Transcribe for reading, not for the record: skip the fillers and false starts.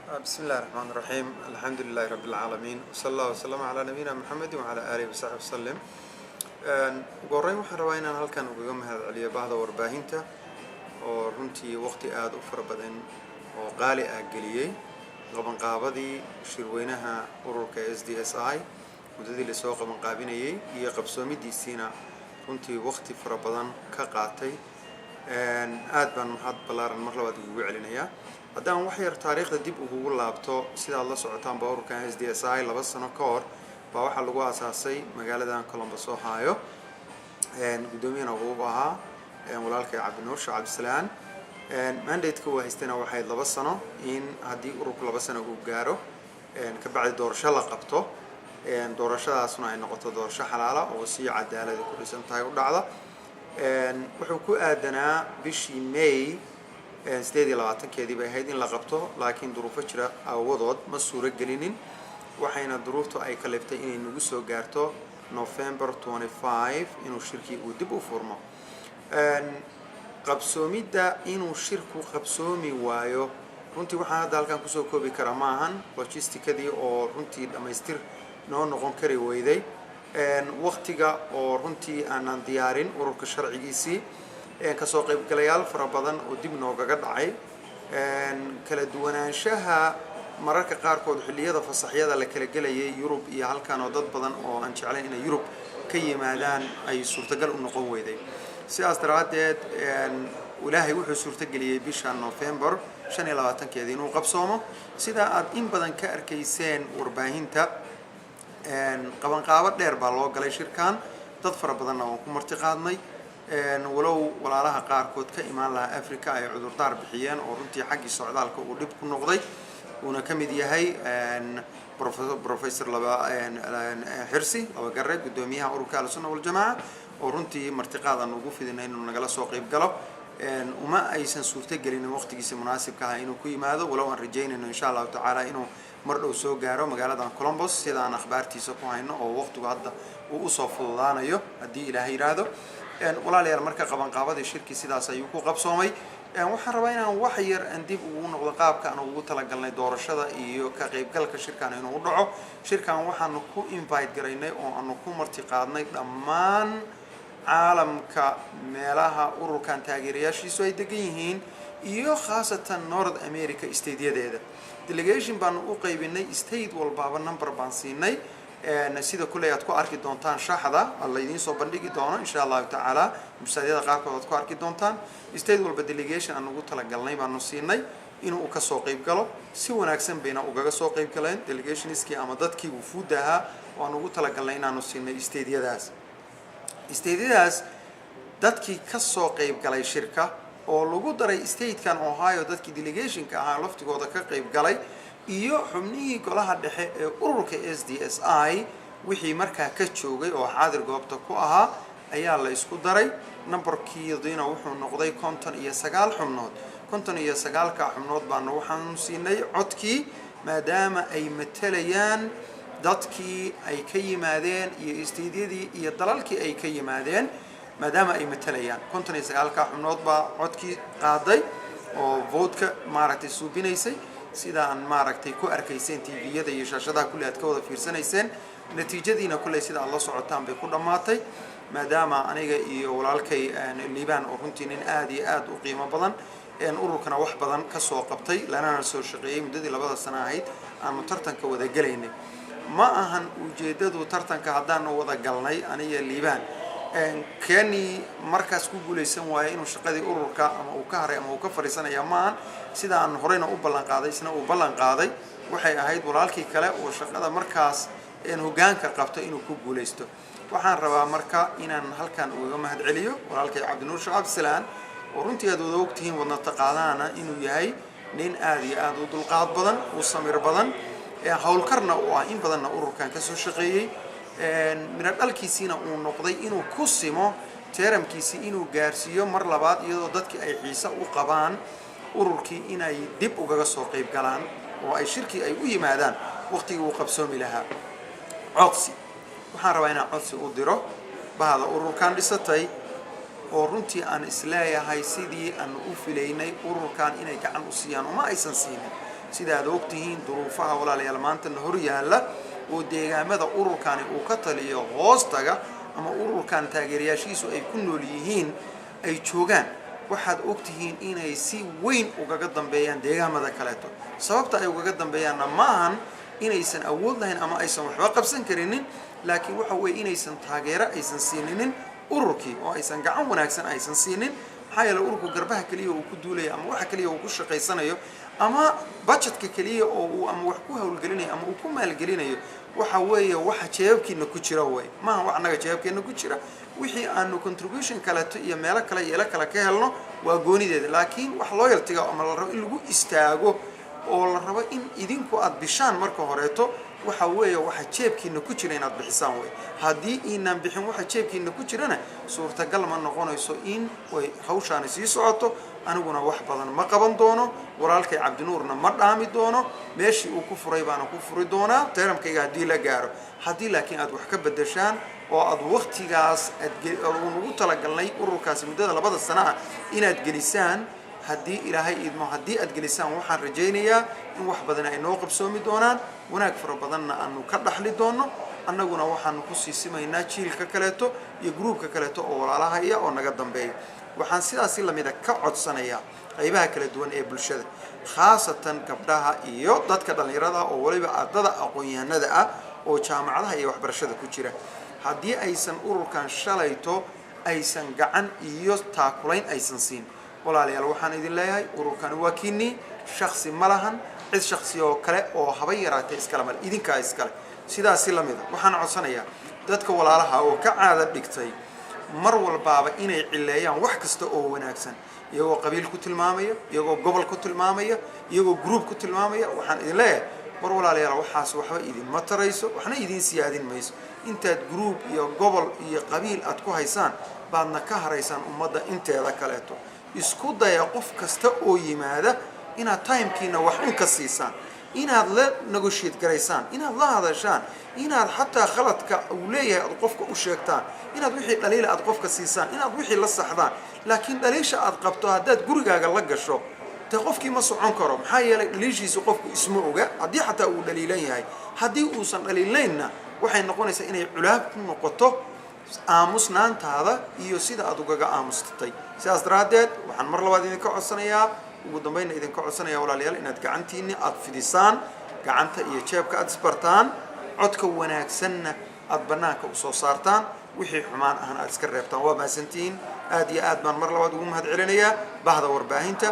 بسم الله الرحمن الرحيم، الحمد لله رب العالمين، وصلى الله وسلم على نبينا محمد وعلى آله وصحبه وسلم. Ugu horreyn waxaan rabaa inaan halkan ugaga mahad celiyo bahda warbaahinta oo runtii waqti aada u fara badan oo qaali ah geliyey qabanqaabadii shirweynaha ururka SDSI, muddadii lasoo qabanqaabinayey iyo qabsoomidiisiina runtii waqti fara badan ka qaatay. Aad baan mahad ballaaran mar labaad ugugu celinayaa. Haddaan wax yar taariikhda dib ugugu laabto, sidaad la socotaan ba ururkan SDSI 2 sano ka hor baa waxaa lagu aasaasay magaaladan Columbus, Ohio. Guddoomiyahana uu ahaa walaalkay Cabdinuur Sheekh Cabdisalaan. Mandate-ka uu haystayna waxay 2 sano, in haddii ururku 2 sano uu gaaro kabacdi doorasho la qabto, doorashadaasna ay noqoto doorasho xalaala oo si cadaalada ku dhisan tahay u dhacda. Wuxuu ku aadanaa bishii May 28-keedii bay ahayd in la qabto, laakiin duruufo jira aawadood ma suuro gelinin, waxayna duruuftu ay kaliftay inay nagu soo gaarto November 25 inuu shirkii uu dib u furmo. Qabsoomidda inuu shirku qabsoomi waayo runtii waxaan hadda halkan kusoo koobi karaa ma ahan. Logisticadii oo runtii dhammaystir noo noqon kari weyday, waqtiga oo runtii aanan diyaarin ururka sharcigiisii, kasoo qaybgalayaal fara badan oo dib noogaga dhacay, kala duwanaanshaha mararka qaarkood xilliyada fasaxyada la kala gelayay Yurub iyo halkan oo dad badan oo aan jeclayn inay Yurub ka yimaadaan ay suurtagal u noqon weyday. Sidaas daraaddeed Ilaahay wuxuu suurtageliyey bisha November 25-keeda inuu qabsoomo. Sida aad in badan ka arkayseen warbaahinta, qabanqaabo dheer baa loo galay shirkan, dad fara badanna waan ku marti qaadnay, walow walaalaha qaarkood ka imaan lahaa Africa ay cudurdaar bixiyeen oo runtii xaggii socdaalka uu dhib ku noqday, uuna ka mid yahay Professor laba Xirsi Laba Garre, guddoomiyaha ururka Ahlusunna Waljamaaca, oo runtii martiqaad aan ugu fidinay inuu nagala soo qayb galo. Uma aysan suurtogelinin waqtigiisa munaasibka ah inuu ku yimaado, walow aan rajaynayno insha Allahu tacaala inuu mar dhow soo gaaro magaaladan Columbus, sida aan akhbaartiisa ku hayno oo waqtigu hadda uu usoo fududaanayo, haddii Ilaahay yidhaahdo. Walaalayaal, marka qabanqaabadii shirkii sidaas ayuu ku qabsoomay. Waxaan rabaa inaan wax yar aan dib ugu noqdo qaabka aan ugu talagalnay doorashada iyo ka qaybgalka shirkan inuu u dhaco. Shirkan waxaanu ku invite garaynay oo aanu ku marti qaadnay dhammaan caalamka meelaha ururkan taageerayaashiisu ay degan yihiin iyo khaasatan North America stateyadeeda. Delegation baanu u qaybinay, state walbaaba number baan siinay, sida kulley aad ku arki doontaan shaxda laydiin soo bandhigi doono insha Allahu tacaala. Websiteyada qaarkood aad ku arki doontaan state walba delegation aan ugu talagalnay baanu siinay inuu kasoo qayb galo. Si wanaagsan bayna ugaga soo qayb galeen delegationskii ama dadkii wufuudda ahaa oo aan ugu talagalnay inaanu siinay stateyadaas. Stateyadaas dadkii kasoo qayb galay shirka oo lagu daray statekan Ohio, dadkii delegationka ahaa laftigooda ka qayb galay iyo xubnihii golaha dhexe ee ururka SDSI wixii markaa ka joogay oo xaadir goobta ku ahaa ayaa la isku daray. Numberkiidiina wuxuu noqday 59 xubnood. 59-ka xubnood baana waxaanu siinay codkii, maadaama ay matalayaan dadkii ay ka yimaadeen iyo stateyadii iyo dalalkii ay ka yimaadeen. Maadaama ay matalayaan, 59-ka xubnood baa codkii qaaday oo vote-ka maaragtay suubinaysay, sidaan maaragtay ku arkayseen TV-yada iyo shaashadaha kulli aad ka wada fiirsanayseen. Natiijadiina kulley sida aad la socotaan bay ku dhammaatay, maadaama aniga iyo walaalkay Liibaan oo runtii nin aada iyo aada u qiimo badan, ururkana wax badan kasoo qabtay, lanana soo shaqeeyey muddadii 2-da sano ahayd aanu tartanka wada gelaynay. Ma ahan ujeeddadu tartanka haddaanu wada galnay aniga Liibaan keni markaas ku guulaysan waaya inuu shaqadii ururka ama uu ka haray ama uu ka fadhiisanaya ma ahan. Sida aan horeyna u ballan qaaday, isna uu ballan qaaday, waxay ahayd walaalkii kale oo shaqada markaas hoggaanka qabto inuu ku guulaysto. Waxaan rabaa marka inaan halkan ugaga mahad celiyo walaalkay Cabdinuur Sheekh Cabdisalaan, oo runtii aad wada ogtihiin wadna taqaadaana inuu yahay nin aada iyo aada u dulqaad badan, u samir badan, howlkarna u ah, in badanna ururkan kasoo shaqeeyey, midho dhalkiisiina uu noqday inuu ku simo termkiisii inuu gaarsiiyo mar labaad, iyadoo dadkii ay xiise u qabaan ururkii inay dib ugaga soo qayb galaan oo ay shirkii ay u yimaadaan waqtigii uu qabsoomi lahaa. Codsi waxaan rabaa inaan codsi u diro bahda ururkan dhisatay, oo runtii aan isleeyahay sidii aan u filaynay ururkan inay gacan u siiyaan uma aysan siinin. Sida aad ogtihiin, duruufaha, walaalayaal, maantana hor yaalla oo deegaamada ururkani uu ka taliyo hoostaga ama ururkan taageerayaashiisu ay ku nool yihiin ay joogaan, waxaad ogtihiin inay si weyn ugaga dambeeyaan deegaamada kaleeto. Sababta ay ugaga dambeeyaanna maahan inaysan awood lahayn ama aysan waxba qabsan karinin, laakiin waxa weeye inaysan taageero aysan siininin ururkii oo aysan gacan wanaagsan aysan siinin. Maxaa yeele, ururku garbaha keliya uu ku duulayo ama waxa keliya uu ku shaqaysanayo ama budgetka keliya oo uu ama wax ku hawlgelinayo ama uu ku maalgelinayo waxa weeye waxa jeebabkiina ku jira. Way maaha wax annaga jeebabkeena ku jira. Wixii aanu contribution kaleeto iyo meelo kale iyo ilo kale ka helno waa goonideeda, laakiin wax loyaltyga ama la rabo in lagu istaago oo la rabo in idinku aad bishaan marka horeeto waxa weeye waxa jeebkiina ku jira inaad bixisaan wey. Haddii inaan bixin waxa jeebkiina ku jirana, suurtagal ma noqonayso in ay hawshaani sii socoto. Aniguna wax badan ma qaban doono, walaalkay Cabdinuurna ma dhaami doono. Meeshii uu ku furay baana ku furi doonaa termkayga haddii la gaaro. Haddii laakiin aad wax ka bedeshaan oo aad waktigaas aad ugu talagalnay ururkaasi muddada 2da sano ah inaad gelisaan, haddii Ilaahay idmo, haddii aad gelisaan, waxaan rajaynayaa in wax badan ay noo qabsoomi doonaan, wanaag fara badanna aanu ka dhaxli doono. Annaguna waxaanu kusii simaynaa jiilka kaleeto iyo groupka kaleeto oo walaalahaya oo naga dambeeya. Waxaan sidaasi lamida ka codsanayaa qaybaha kala duwan ee bulshada, khaasatan gabdhaha iyo dadka dhallinyarada oo waliba ardada aqoon-yahanada ah oo jaamacadaha iyo waxbarashada ku jira. Haddii aysan ururkan shalayto aysan gacan iyo taakulayn aysan siin, walaalayaal, waxaan idin leeyahay ururkani waa kinii shaksi ma lahan, cid shaksi oo kale oo haba yaraatee iskale male, idinkaa iskale. Sidaasi la mida waxaan codsanayaa dadka walaalaha oo ka caada dhigtay mar walbaaba inay cileeyaan wax kasta oo wanaagsan, iyagoo qabiil ku tilmaamaya, iyagoo gobol ku tilmaamaya, iyagoo group ku tilmaamaya. Waxaan idin leeyahay, war walaalayaal, waxaas waxba idinma tarayso, waxna idiin siyaadin mayso. Intaad group iyo gobol iyo qabiil aad ku haysaan baadna ka haraysaan ummadda inteeda kaleeto. Isku daya qof kasta oo yimaada inaad timekiina wax un ka siisaan, inaad la negotiate garaysaan, inaad la hadashaan, inaad xataa khaladka uu leeyahay aad qofka u sheegtaan, inaad wixii dhaliila aad qofka siisaan, inaad wixii la saxdaan. Laakiin dhaliisha aad qabto haddaad gurigaaga la gasho, dee qofkii ma socon karo. Maxaa yeelay, dhaliishiisu qofku isma oga haddii xataa uu dhaliilan yahay. Haddii uusan dhaliilnaynna, waxay noqonaysaa inay culaab ku noqoto aamusnaantaada iyo sida aad ugaga aamustatay. Sidaas daraaddeed waxaan mar labaad idinka codsanayaa, ugu dambaynna idinka codsanaya, walaalayaal, inaad gacantiinni aada fidisaan, gacanta iyo jeebka aada isbartaan, codka wanaagsanna aada bannaanka usoo saartaan, wixii xumaan ahna aad iska reebtaan. Waa mahadsantihiin. Aad iyo aad baan mar labaad ugu mahad celinayaa bahda warbaahinta.